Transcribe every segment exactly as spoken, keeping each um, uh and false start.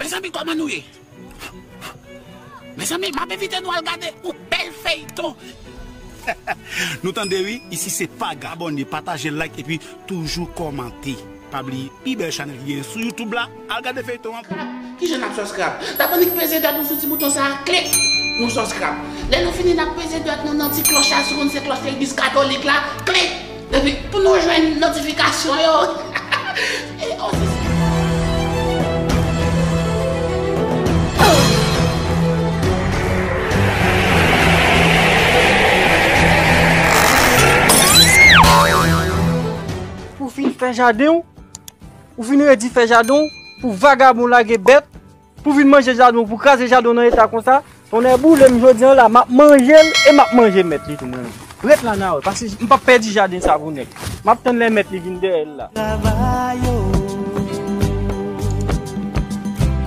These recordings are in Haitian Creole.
Mezanmi, kòman nou ye? Mezanmi, m ap envite nou al gade yon bèl feyton. Nou tande wi, isi se Paga. Abòne, pataje, like epi toujou kòmante. Pa bliye, pi bèl chanèl ki genyen sou YouTube la, al gade feyton an. Kijan n ap subscribe? N ap annik peze dwèt nou sou ti bouton sa a, klik, nou subscribe. Lè nou fini, n ap peze dwèt nou nan ti klòch la, si w konn se klòch legliz katolik la, klik. Epi, pou nou jwenn notifikasyon yo. E, o, se sa. Pou fin fè jaden w, ou fin redi fè jaden w, pou vagabon lage bèt, pou vin manje jaden w, pou kraze jaden w nan eta konsa, tonnè boule m jodi a la, m ap manje l e m ap manje mèt li tou mwen menm. Ret la n a wè, paske m p ap pèdi jaden sa pou nèg. M ap tann lè mèt li vin dèyè l la. Travay yo.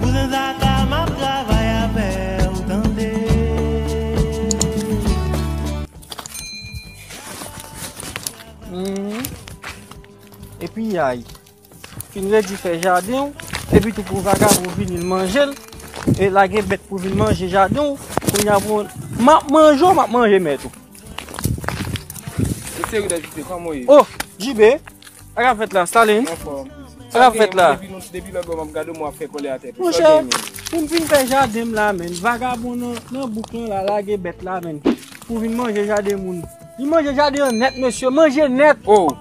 Kouzen Zaka, m ap travay avè w, tande. Mhm. Epi yay. Fin redi fè jaden w, epi tou pou vagabon vini l manje l, e lage bèt pou vin manje jaden w, kounye a pou, m ap manje w, m ap manje mèt ou. Mesye Ridal, kòman w ye? Oh, Jibe, sa k ap fèt la, Stalin? Anfòm. Sa k ap fèt la? Depi nou, depi lòt bò m ap gade w, m ap fè kòlè atè. Monchè, pou m fin fè jaden m la, menn, vagabon nan, nan bouk lan la, lage bèt la, menn, pou vin manje jaden moun. Li manje jaden an nèt, mesye, manje nèt. Oh.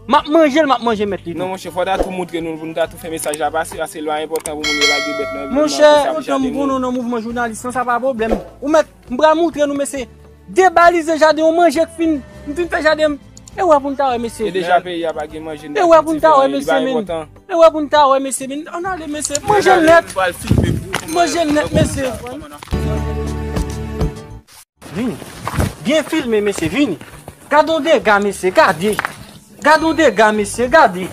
M ap manje l, m ap manje mèt li tou. Non, monchè, fò w ta tou moutre nou, pou nou ta tou fè mesaj la pase, paske lwa enpòtan pou moun yo lage bèt nan vil nan. Monchè, konsa pou jaden moun. Lontan m konnen w nan mouvman jounalis lan, sa pa pwoblèm. Ou mèt, m pral moutre nou, mesye. Debalize jaden, w manje k fin, m fin fè jaden m. E wè pou n ta wè, mesye. E deja peyi a pa gen manje, e wè pou n ta wè, mesye, men. E wè pou n ta wè, mesye, men. Ann ale, mesye. Manje l nèt. Manje l nèt, mesye. Vini. Byen filme, mesye, vini. Gade yon dega, mesye, gade. Gade yon dega, mesye, gade.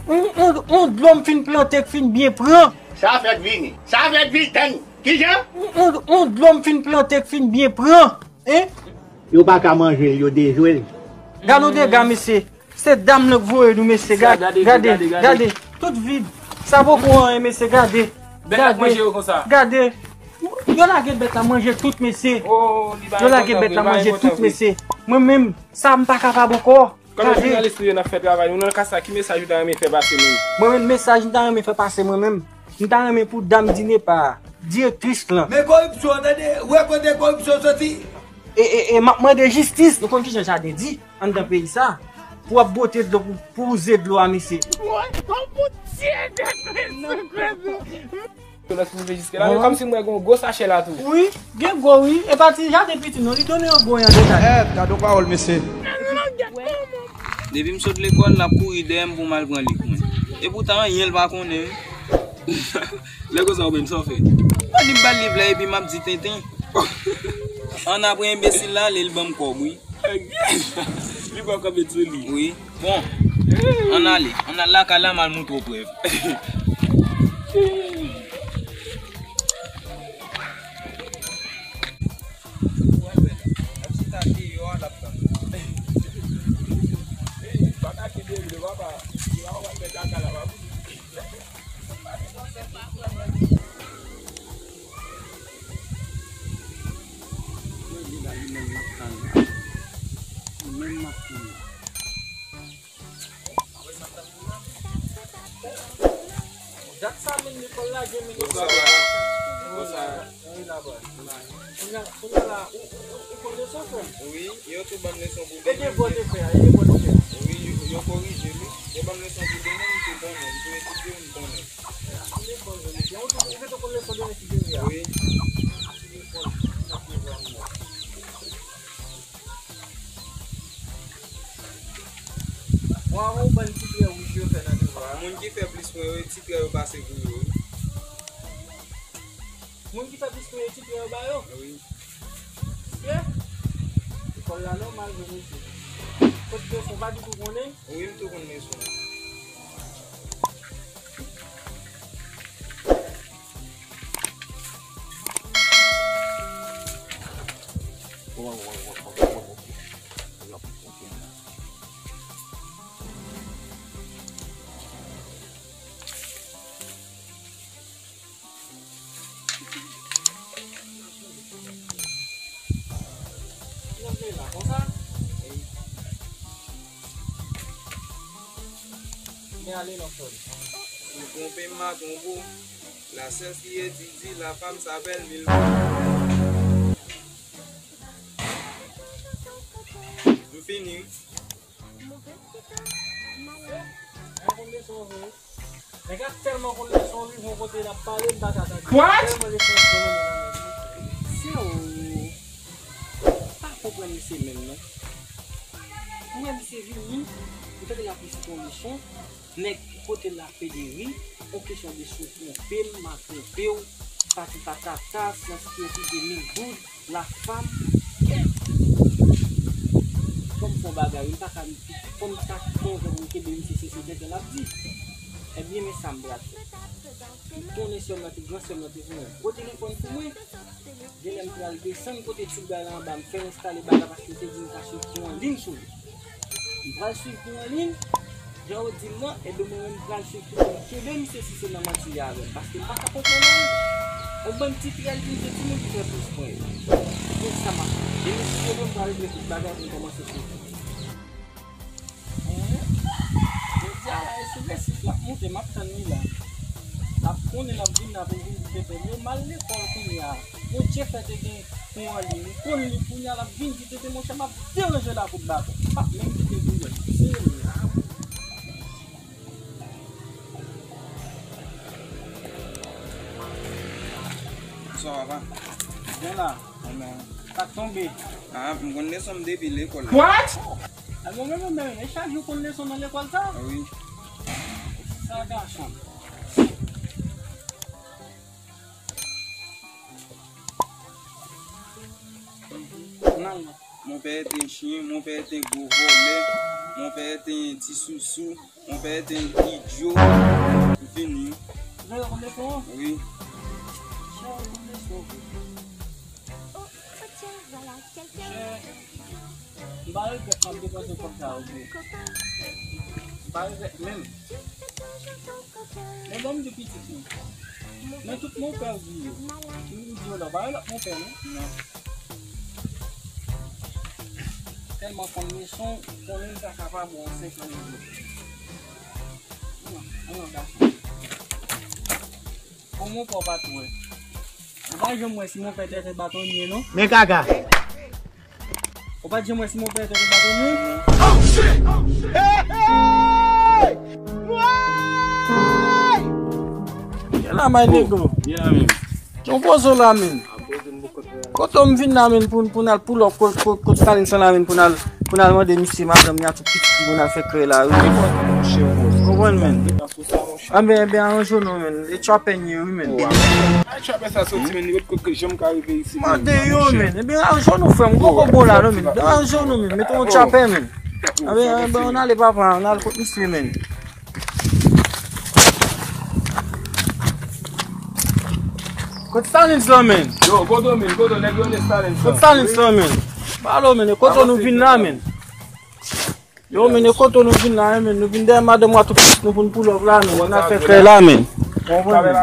On, on, on dlo m fin plante k fin byen pran. Sa fèt vini. Sa fèt vini, tann. Kijan? On, on, on dlo m fin plante k fin byen pran. Hein? Yo pa ka manje l, yo dejwe l. Gade yon dega, mesye. Se dam nan k voye nou, mesye. Gade, gade, gade, gade. Tout vid. Sa poko anyen, mesye, gade. Bèt la manje yo konsa. Gade. Yo lage bèt la manje tout, mesye. Oh, li pa enpòtan vre, li pa enpòtan vre. Yo lage bèt la manje tout, mesye. Mwen menm, sa m pa kapab ankò. Kòm jounalis nou ye, n ap fè travay nou. Nan ka sa, ki mesaj ou ta renmen fè pase menm? Mwen menm, mesaj m ta renmen fè pase mwen menm. M ta renmen pou dam DINEPA a, direktris lan. Men koripsyon, tande, wè kote koripsyon soti. E, e, e, m ap mande jistis. Nou konn kijan jaden di anndan peyi sa? Pou w ap bwote dlo, pou, pou wouze dlo a, mesye. Woy, oh, Bondye, mesye, mesye. Yo lòt rive jiske la, men kòmsi m wè gen yon gwo sachè la tou. Wi, gen gwo wi. E pa ti jaden piti non, li donnen yon gwo yon detay. Èt, gade yon pawòl, mesye. Depi m sot lekòl, l ap kouri dèyè m pou m al pran liv mwen. Epoutan, anyen l pa konnen wi. Lè konsa, ou menm, sa w fè? Mwen li m ba l liv la, epi m ap di tenten. An apre enbesil la, ale, li ban m kòb, wi. Li pran kòb li sou li. Wi. Bon. Ann ale. Ann al lakay la, m al moutre w prèv. Dat sa menm lekòl la, gen menm lekòl la. Wi, la baz. Kounye a, kounye a la, ou, ou, ou, ou konn leson, frè m? Wi, yo tou ban m leson pou demen. E devwa w te fè a, e devwa w te fè a? Wi, yo, yo korije m wi. Yo ban m leson pou demen, m tou konnen. M tou etidye, m konnen. Ou lekòl jodi a, ou tou, ou gentan konn leson demen ki dwe a? Wi. Ou lekòl, ou ap devwa m nan. Bon, avan ou ban l ti trè wouj yo fè nan devwa a. Moun ki fè plis mwen yo, ti trè yo pase pou yo wi. Moun ki fè plis mwen yo, ti trè yo ba yo? Wi. Mesye, lekòl la nòmal vre, mesye. Kot leson pa ditou konnen? Wi, m tou konn leson. Mwen ale nan fòl. Ou twonpe m, ma twonpe w. La science qui étudie la femme s'appelle mil. Nou fini. Mwen konn leson vre. Nèg la tèlman konn leson, li yon kote l ap pale, m pa ka tande. What? Tèlman leson vre, mwen nan men li. Se ou. Pa konprann misye menm, non. Mwen, misye vini, m tande l ap resite yon leson. Nèg kote l la federi, on kesyon de si w twonpe m, m a twonpe w, pati patata, science qui étudie mil goud, la femme. Fò m fè yon bagay, m pa ka, fò m ta fè yon jan pou m kenbe misye, se se tenten l ap di. Ebyen, men sa m pral fè. Tout konnen sè m nan te, gran sè m nan te voye yon gwo telefòn pou mwen. Genlè m pral desann kote ti bagay la anba, m fè l enstale bagay la paske l te di m ka swiv pou anliy sou li. M pral swiv pou anliy, jan yo di m nan, ebyen mwen menm m pral swiv pou anliy. Kenbe misye si se nan manti li avè m, paske m pa ka konprann anyen. On bann ti trèl ki se timoun ki fè plis mwen yo. Se konsa m ap fè. Depi si yo vle m pral regle tout bagay pou m kòmanse swiv. Jodi a la, e sou Lèsis l ap monte, m ap tann li la. L ap konnen l ap vin la pou l vin di tete m yo, m al lekòl kounye a. Bondye fè te gen kou anliy, m konn li kounye a, l ap vin di tete, monchè, m ap deranje lakou baton. M p ap menm kite doulè. Se Bonswa, papa. Byen la. Sa k tonbe? Ah, m konn leson m depi lekòl la. What? A bon, men, men, men, e chak jou konn leson nan lekòl sa? Ah, wi. Sa gason. Nan. Mon père est un chien, mon père est un gros voleur, mon père est un ti sousou. Mon père est un idiot. Fini. Ou konn leson an? Wi. Chè, ou konn leson an. Chè, m pa regrèt m ap depanse kòb sa yo vre. M pa regrèt menm. Men bon, m di pitit mwen. Men tout mon père di yo. M di yo la, pa lòt mon père non. Non. Tèlman konn leson, konnen m ta kapab wè yon senk an leson. An, an, gason. Bon, mon père pa tou wè. Ou pa janm wè si mon père te te batonye non. Men gaga. Ou pa t janm wè si mon père te te batonye? Oh shit! Hey! Why? Gen la may nego. Gen la men. Jan poze w la men. Kote m vin la men pou, pou n al pull up kot, kot, kot Stalin san la men pou n al, pou n al mande misye madanm li a tout pitit li pou n al fè krèy la wi. Konprann men. Anben, anben, aranje w non men. E trapè n ye wi men. Ay, trapè sa soti men, li ret kot ke janm ka rive isi men. Mande yo men. Ebyen, aranje w non frè m. Gwo kobo la non men. Aranje w non men. Mete yon trapè men. Anben, anben, ann ale papa, ann ale kot misye men. Kot Stalins lan men? Yo, kote w men, kote w, nèg yo ne Stalins lan. Kot Stalins lan men? Pale w men, e kote nou vin la men? Yo men, e kote nou vin la men? Nou vin dèyè madanm ou a tout pitit nou pou n pull up la men. N al fè krèy la men. Konprann men.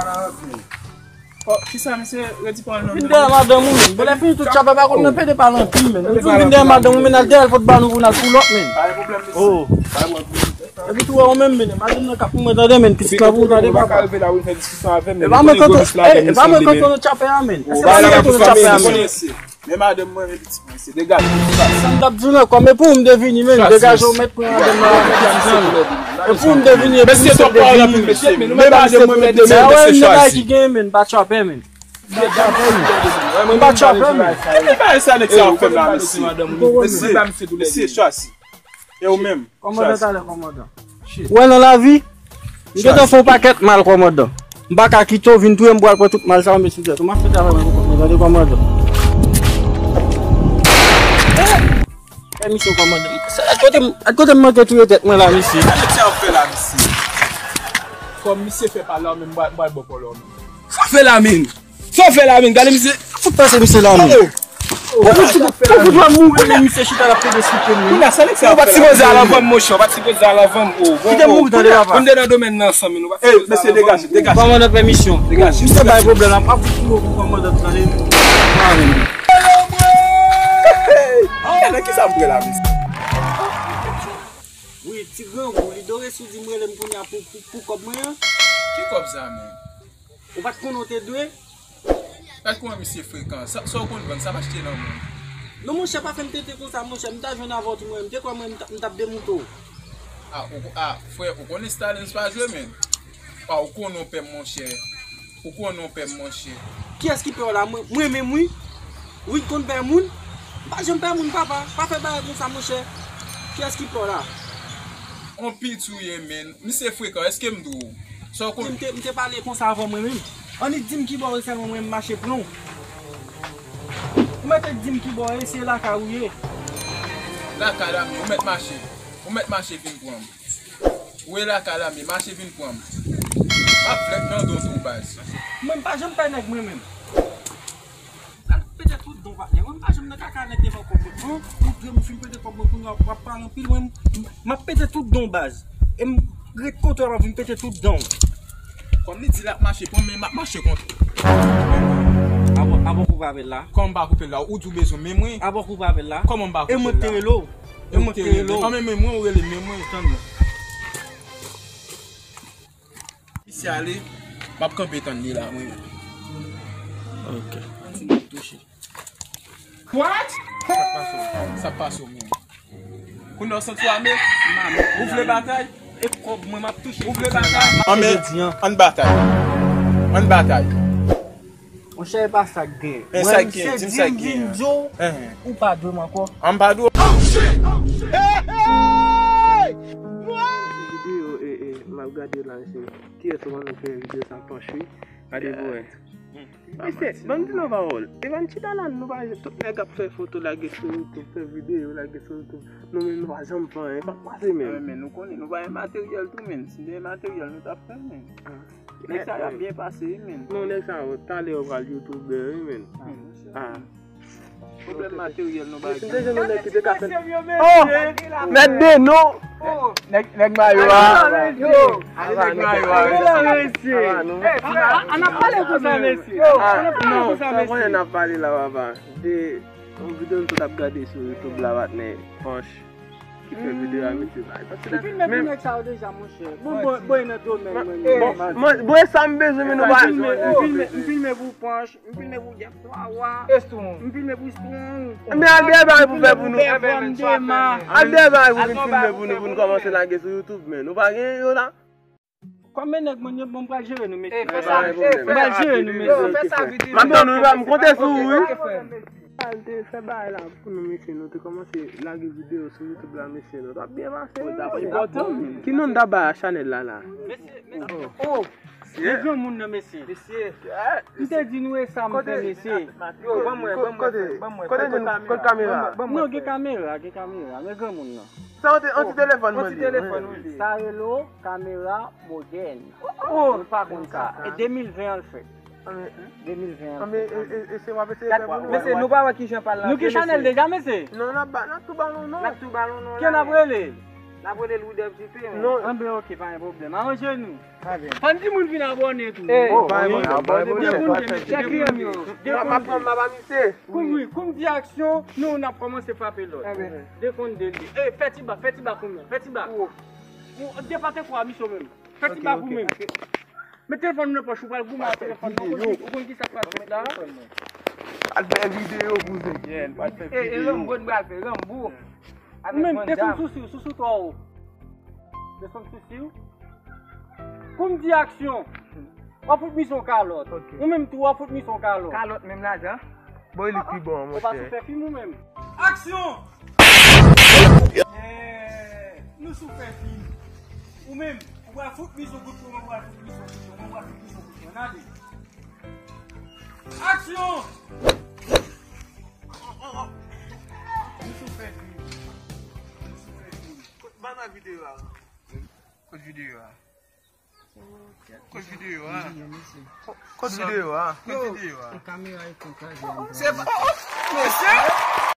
Oh, kisa misye redi pran non? Vin dèyè madanm ou men. Bon, lè fini tout chapè pa konn nan pede pale anpil men. Nou vin dèyè madanm ou men, al dèyè l pot ba nou pou n al pull up men. Pa gen pwoblèm mesye. Oh. Pa gen pwoblèm. Epi tou wè ou menm men, madanm nan k ap pou mwen tande men, pitit la pou ou tande papa. Ou pa ka rive la pou fè diskisyon avè m. E pa mwen kanton, e pa mwen kanton nou chapè a men. Èske pa mwen kanton nou chapè a men? Men madanm mwen, men pitit mwen, se degaje. Sa m t ap di w ankò, men pou m te vini men, degaje w mèt pran madanm nan. E pou m te vini, e pou m te vini. Men madanm mwen, men demen, mesye Chwazi. Ki gen men, pa chapè men. M pa chapè men. Men pa chapè men. E men bagay sa nèg sa ap fè m la, mesye. Mesye, mesye Chwazi. E ou menm? Kòmandan talè, kòmandan. Ou wè nan lavi, m gentan fè yon pakèt mal, kòmandan. M pa ka kite w vin touye m pou al pran tout mal sa yo met sou tèt ou. M ap fè travay mwen pou kont mwen, tande, kòmandan. Pèmisyon, kòmandan. Kote m, kote m manke touye tèt mwen la, mesye? Sa nèg sa ap fè la, mesye? Kòm misye fè pale la, men m pral, m pral bò kòlè w menm. Sa fè la, men? Sa w fè la men? Gade misye. Fout pase misye la men. Ou fout, ou fout wè mouri men misye chita l ap pede sou pye m. Ou pa t sipoze al anvan m monchè, ou pa t sipoze al anvan m. Kite mouri tande papa. Ou m te nan domèn nan ansanm men ou pa t sipoze al anvan m. Mesye degaje, degaje. Kòmandan pèmisyon. Degaje. Misye bay pwoblèm la, m ap fout mouri pou kòmandan tande. Gade kisa m pran la mesye. Ti grangou, li dore si w di m rele m kounye a pou, pou, pou kòb mwen an. Ki kòb sa, menm? Ou pa t konnen w te dwe? Gad kòman misye frekan. Sa, sa w konn vann, sa m achte nan men w. Non, monchè, pa fè m tete konsa, monchè. M ta jwenn avè w tou, mwen. M te kwè mwen, m t ap, m t ap demoute w. A, ou, a, frè, ou konnen Stalens pa jwe, menm. A, ou konnen w pè m, monchè. Ou konnen w pè m, monchè. Kiyès ki pè w la? Mwen, mwen menm, wi. Wi, m konn pè moun. M pa janm pè moun, papa. Pa fè bagay konsa, monchè. Kiyès ki pè w la? On pit ou ye, menm. Misye frekan, èske m di w? Sa w konn? M te, m te pale konsa avè w mwen menm. Annik di m ki bò w ye sèlman mwen m mache pran w. Ou mèt di m ki bò w ye, se lakay ou ye. Lakay la m ye, ou mèt mache. Ou mèt mache vin pran m. Ou ye lakay la m ye, mache vin pran m. M ap flèt nan do tou baz. Mwen m pa janm pè nèg mwen menm. Al pete tout don patnè. Mwen m pa janm nan kaka nèg devan kòb mwen. An, ou dwe m fin pete kòb mwen kounye a w ap pale anpil mwen. M ap pete tout don baz. E m ret kote w ap vin pete tout don. Kòm li di l ap mache pran m, men m ap mache kontre. Avan, avan koupe avè l la. Kòman m pa koupe l la? Ou di w bezwen men mwen. Avan koupe avè l la. Kòman m pa koupe l la? E mwen k te rele w. E mwen k te rele w. Kòman men mwen ou rele men mwen? Tann mwen. Misye ale, m ap kanpe tann li la, mwen. Ok. Ann ti moun touche. What? Sa k pase w? Sa k pase w menm? Kounye a w santi w ame? Ou vle batay? E kòb mwen m ap touche. Ou vle batay? Ann men, ann batay. Ann batay. Monchè, e pa sa k gen. Men sa k gen, di m sa k gen. Mwen, m di w, ou pa dwe m ankò. An m pa dwe w. Videyo, e, e, m ap gade la, se kiyès ou annik fè videyo sa, Panch wi. Gade pou wè. Mesye, ban m di nou pawòl. Evan chita la, nou pa, tout nèg ap fè foto lage sou YouTube, fè videyo lage sou YouTube. Nou menm nou pa janm fè anyen, pa pase menm. Men nou konnen, nou pa gen materyèl tou, men. Si nou te gen materyèl, nou t ap fè, men. Nèg sa yo ap byen pase wi, men. Non, nèg sa yo, talè yo pral youtubè wi, men. Ah. Pwoblèm materyèl nou pa gen. Mesye, nou nèg ki te ka fè. Oh! Mèt de non! Nèg, nèg mayo a. Yo! Nèg mayo a. An ap pale konsa, mesye. An ap pale konsa, mesye. N ap pale la, papa. De yon videyo nou sot ap gade sou YouTube la, patnè. Panch. Ki fè videyo a, mesye, bay. Paske m filme pou nèg sa yo deja, monchè. Bon, bon, bon, nan domèn mwen. Bon, bon, bon, sa m bezwen, men nou pa. M filme, m filme, m filme pou Panch, m filme pou Jeff Wawa. M filme pou Strong. Men al dèyè bagay pou fè pou nou. Al dèyè bagay pou vin filme pou nou, pou nou kòmanse lage sou YouTube, men. Nou pa gen yo la. Kòm men nèg mwen yo, bon, m pral jere nou, mesye. Fè sa, m pral jere nou, mesye. Fè sa videyo. M ap tann ou, m konte sou ou, wi. Al te fè bagay la pou nou, mesye. Nou te kòmanse lage videyo sou YouTube la, mesye. Nou t ap byen pase, wi. Ki non n ta bay a chanèl la, la? Mesye, mesye. Oh. Men granmoun nan, mesye. Mesye. M te di nou e sa m fè, mesye. Yo, ban mwen, ban mwen, ban mwen. Kote kamera? Non, gen kamera, gen kamera. Men granmoun nan. Sa yon ti telefòn mwen li. Yon ti telefòn, wi. Sa rele w kamera modèn. Oh! Nou pa konn sa. E de mil ven an l fèt. De mil ven an l fèt. Mesye, nou pa wè kijan pale la. Nou gen chanèl deja, mesye? Non, n ap ba, n ap tou ba nou non. N ap tou ba nou non. Kiyès n ap rele? N ap rele Louis Dèv Tipe, men. Non. Anben, ok, pa gen pwoblèm. Aranje nou. Fò n di moun vin abòne tou. Oh, pa gen pwoblèm, pa gen pwoblèm. Chèk li an yo. M ap pran, m ap ba misye. Koum, wi, koum di aksyon, nou, n ap kòmanse frape lòt. Defann de li. E, fè ti ba, fè ti ba kounye a, fè ti ba. Ou depate kwa misyon menm. Fè ti ba pou menm. Met telefòn nan pòch ou, pral goumen ak telefòn nan. Ou konn ki, ou konn ki sa k pral fèt la? Al fè videyo, kouzen. E, e, Rambo, n pral fè Rambo. Ou menm, desann sou sou, sou sou twò. Desann sou sou. Koum di aksyon. W ap fout misyon kalòt. Ou menm tou, w ap fout misyon kalòt. Kalòt menm lajan. Bon, li pi bon, monchè. Ou pa sou fè fim ou menm? Aksyon! Eh, nou sou fè fim. Ou menm, ou pral fout misyon kout pwen, mwen pral fout misyon kout pwen, mwen pral fout misyon kout pwen. N ale. Aksyon! Nou sou fè fim. Nou sou fè fim. Kote banna videyo a? Kote videyo a? Kote videyo a? Kote videyo a? Kote videyo a? Kamera e konn kraze. Se pa, oh, oh, mesye!